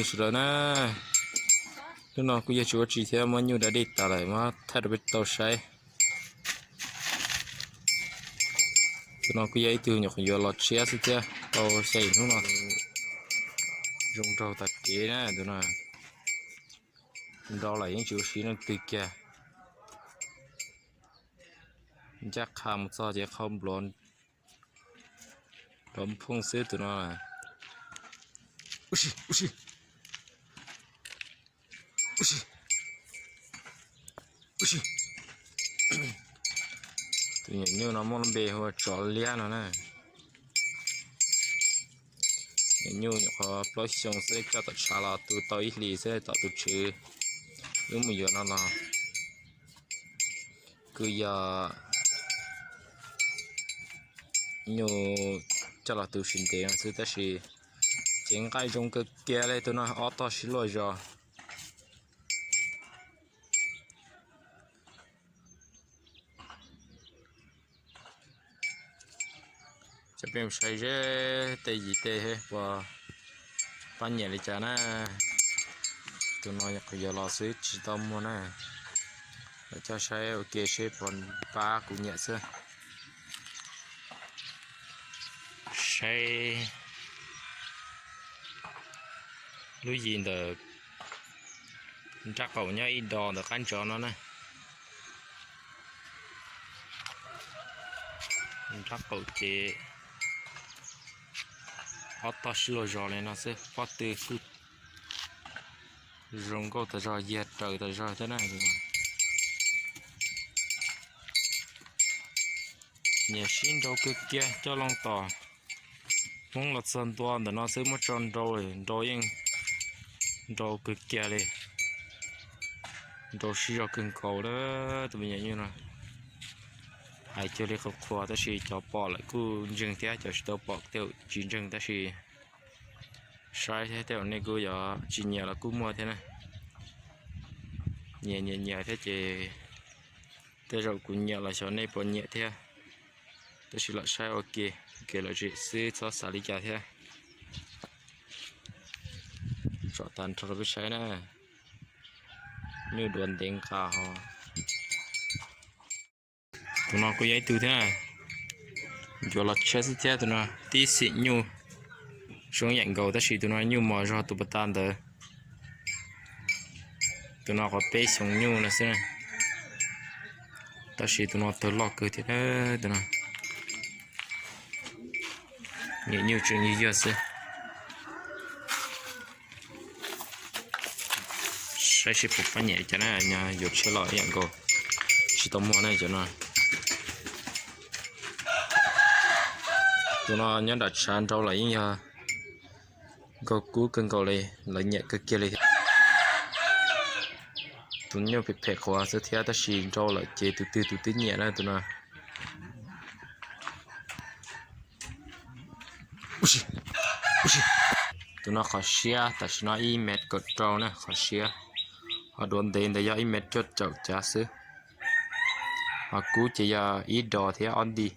Sawv daws na, hnub no kuj yog tsis ua tsi thiab, muab nyuj da dej tas lawm, muab thaij rau peb tau saib. Tus no kuj yog ib tug nyuam qhuav yuav los tshiab xwb thiab, tau xya yim hnub no. Zoo nraug tas kev na tus no. Nrau lawm yeej tsis ua si leej twg kiag. Ncaj qha mus txog ces qhov nplov nrov phooj xwb tus no. Tus nyuam nyuj no muaj lub npe hu ua Tsov Liab no na. Nyuam nyuj nyuam qhuav plaub xyoo xwb, coj tom tshav los tu tau ib hlis xwb tom tus tswv wb mus yuav no los kuj yog nyuj coj los tu tsis ntev no xwb tab sis cev nqaij zoo kawg kiag li tus no, ob tog sib luaj zos. Coj peb mus saib zeb tej yim tej puas pab nyiam li cas na. Tus no nyuam qhuav yuav los xwb tsis tau muag na. Lawv coj saib ua ke seb puas pab kuv nyiam xwb. Saib lub yim ntawm nrab qaum nyob ib do ntawm qab ntsov no na. Nrab qaum ces ob tog sib luag zos li no xwb, pob tw kuj zoo nkauj tas zog, yag raws tas zog thiab na. Nyiam sib nrau kawg kiag, coj loo tom Hmoob los txog ntua ntawm no xwb muab tso nrau, nrau yeej nrau kawg kiag li. Nrau sib zog kawg nkaus li tus me nyuam nyuj no. Hais cuag li qhuas qhuas tab sis cov pom lawm kuj ntseeg thiab, cov tsis tau pom tej zaum tsis ntseeg tab sis saib thiab tej zaum nej kuj yuav tsis nyiam los kuj muaj thiab na. Nyiam nyiam nyiam thiab ces tej zaum kuv nyiam los xyov nej puas nyiam thiab. Tab sis lam saib ua ke, kev lom zem xwb txhob xav li cas thiab. Tsom tag nrho rau peb saib na. Nyuj duav ntev nqa ho. Tus no kuj yog ib tug thiab, yuav los tshiab xwb thiab. Tus no tib xim nyuj zoo yam nkaus tab sis tus no nyuj mos zog tus pas tas ntawd. Tus no qhov peb xyoo nyuj no xwb, tab sis tus no tawg loj kawg thiab tus no. Nyuam nyuj tseem yog yog xwb. Saib seb puas pab nyiam cas na, yuav tshiab los ib yam nkaus, tsis tau muag na cov no. Tus no nyob nram tshav nrau lawm yeej yog nkaus kub kawg nkaus li, lawv nyiam kawg kiag li thiab. Tus nyuj phem phem qhuav xwb thiab tab sis nrau lawm ces tus twg tus twg nyiam na tus no. Tus no qhov siab tam sim no ib mev kaum rau na qhov siab, ho duav ntev ntawd yog ib mev cuaj caum cav xwb. Ho kub ces yog ib dos thiab ob nti.